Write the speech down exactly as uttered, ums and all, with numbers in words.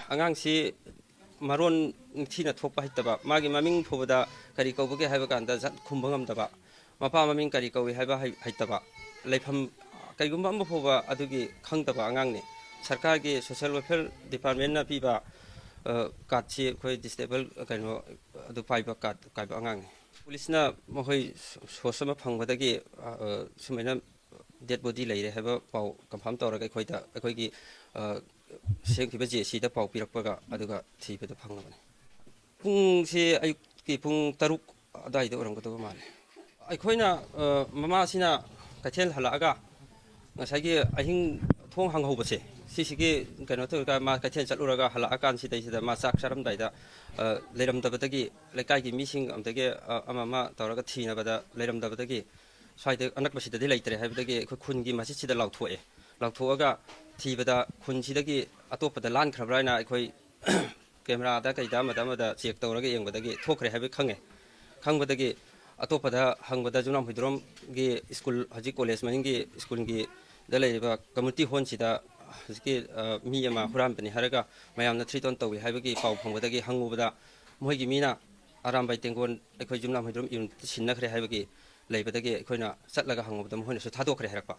ꯑꯉꯥꯡꯁꯤ ꯃꯔꯣꯟ ꯅꯤꯡꯊꯤꯅ ꯊꯣꯛꯄ ꯍꯩꯇꯕ, ꯃꯥꯒꯤ ꯃꯃꯤꯡ ꯐꯥꯎꯕꯗ ꯀꯔꯤ ꯀꯧꯕꯒꯦ ꯍꯥꯏꯕ ꯀꯥꯟꯗ ꯖꯠ ꯈꯨꯝꯕ ꯉꯝꯗꯕ, ꯃꯄꯥ ꯃꯃꯤꯡ ꯀꯔꯤ ꯀꯧꯏ ꯍꯥꯏꯕ ꯍꯩ-, ꯍꯩꯇꯕ, ꯂꯩꯐꯝ ꯀꯩꯒꯨꯝꯕ ꯑꯃ ꯐꯥꯎꯕ ꯑꯗꯨꯒꯤ ꯈꯪꯗꯕ ꯑꯉꯥꯡꯅꯤ꯫ ꯁꯔꯀꯥꯔꯒꯤ social welfare departmentꯅ ꯄꯤꯕ, ꯑ, cardꯁꯤ ꯑꯩꯈꯣꯏ disable ꯀꯩꯅꯣ ꯑꯗꯨ ꯄꯥꯏꯕ card ꯄꯥꯏꯕ ꯑꯉꯥꯡꯅꯤ꯫ ꯄꯨꯂꯤꯁꯅ ꯃꯈꯣꯏ source ꯑꯃ ꯐꯪꯕꯗꯒꯤ, ꯑ, ꯑ, ꯁꯨꯃꯥꯏꯅ dead body ꯂꯩꯔꯦ ꯍꯥꯏꯕ ꯄꯥꯎ confirm ꯇꯧꯔꯒ ꯑꯩꯈꯣꯏꯗ, ꯑꯩꯈꯣꯏꯒꯤ, ꯑ, ꯁꯦꯝꯈꯤꯕ JCꯗ ꯄꯥꯎ ꯄꯤꯔꯛꯄꯒ ꯑꯗꯨꯒ ꯊꯤꯕꯗ ꯐꯪꯂꯕꯅꯤ꯫ ꯄꯨꯡꯁꯦ ꯑꯌꯨꯛꯀꯤ ꯄꯨꯡ ꯇꯔꯨꯛ ꯑꯗꯨꯋꯥꯏꯗ ꯑꯣꯏꯔꯝꯒꯗꯕ ꯃꯥꯜꯂꯦ꯫ ꯑꯩꯈꯣꯏꯅ, ꯑ, ꯃꯃꯥꯁꯤꯅ ꯀꯩꯊꯦꯜ ꯍꯜꯂꯛꯑꯒ ꯉꯁꯥꯏꯒꯤ ꯑꯍꯤꯡ ꯊꯣꯡ ꯍꯥꯡꯍꯧꯕꯁꯦ, ꯁꯤꯁꯤꯒꯤ ꯀꯩꯅꯣ ꯇꯧꯔꯒ ꯃꯥ ꯀꯩꯊꯦꯜ ꯆꯠꯂꯨꯔꯒ ꯍꯜꯂꯛꯑꯀꯥꯟꯁꯤꯗꯩꯁꯤꯗ ꯃꯥ ꯆꯥꯛ ꯆꯥꯔꯝꯗꯥꯏꯗ, ꯑ, ꯂꯩꯔꯝꯗꯕꯗꯒꯤ ꯂꯩꯀꯥꯏꯒꯤ ꯃꯤꯁꯤꯡ ꯑꯃꯗꯒꯤ, ꯑ, ꯑꯃ ꯑꯃ ꯇꯧꯔꯒ ꯊꯤꯅꯕꯗ ꯂꯩꯔꯝꯗꯕꯗꯒꯤ ꯁ꯭ꯋꯥꯏꯗ ꯑꯅꯛꯄꯁꯤꯗꯗꯤ ꯂꯩꯇ꯭ꯔꯦ ꯍꯥꯏꯕꯗꯒꯤ ꯑꯩꯈꯣꯏ ꯈꯨꯟꯒꯤ ꯃꯁꯖꯤꯠꯁꯤꯗ ꯂꯥꯎꯊꯣꯛꯑꯦ꯫ ꯂꯥꯎꯊꯣꯛꯑꯒ ꯊꯤꯕꯗ ꯈꯨꯟꯁꯤꯗꯒꯤ ꯑꯇꯣꯞꯄꯗ ꯂꯥꯟꯈ꯭ꯔꯕ꯭ꯔꯥ ꯍꯥꯏꯅ ꯑꯩꯈꯣꯏ cameraꯗ ꯀꯩꯗ ꯑꯃꯗ ꯑꯃꯗ check ꯇꯧꯔꯒ ꯌꯦꯡꯕꯗꯒꯤ ꯊꯣꯛꯈ꯭ꯔꯦ ꯍꯥꯏꯕ ꯈꯪꯉꯦ꯫ ꯈꯪꯕꯗꯒꯤ ꯑꯇꯣꯞꯄꯗ ꯍꯪꯕꯗ ꯖꯨꯅꯥꯝ ꯍꯨꯏꯗ꯭ꯔꯣꯝꯒꯤ ꯁ꯭ꯀꯨꯜ, ꯍꯧꯖꯤꯛ ꯀꯣꯂꯦꯖ ꯃꯅꯤꯡꯒꯤ ꯁ꯭ꯀꯨꯜꯒꯤꯗ ꯂꯩꯔꯤꯕ community hallꯁꯤꯗ ꯍꯧꯖꯤꯛꯀꯤ, ꯑ, ꯃꯤ ꯑꯃ ꯍꯨꯔꯥꯟꯕꯅꯤ ꯍꯥꯏꯔꯒ ꯃꯌꯥꯝꯅ threaten ꯇꯧꯏ ꯍꯥꯏꯕꯒꯤ ꯄꯥꯎ ꯐꯪꯕꯗꯒꯤ ꯍꯪꯉꯨꯕꯗ ꯃꯣꯏꯒꯤ ꯃꯤꯅ ꯑꯔꯥꯝꯕꯥꯏ ꯇꯦꯡꯒꯣꯟ ꯑꯩꯈꯣꯏ ꯖꯨꯅꯥꯝ ꯍꯨꯏꯗ꯭ꯔꯣꯝ unitꯇ ꯁꯤꯟꯅꯈ꯭ꯔꯦ ꯍꯥꯏꯕꯒꯤ ꯂꯩꯕꯗꯒꯤ ꯑꯩꯈꯣꯏꯅ ꯆꯠꯂꯒ ꯍꯪꯉꯨꯕꯗ ꯃꯈꯣꯏꯅꯁꯨ ꯊꯥꯗꯣꯛꯈ꯭ꯔꯦ ꯍꯥꯏꯔꯛꯄ꯫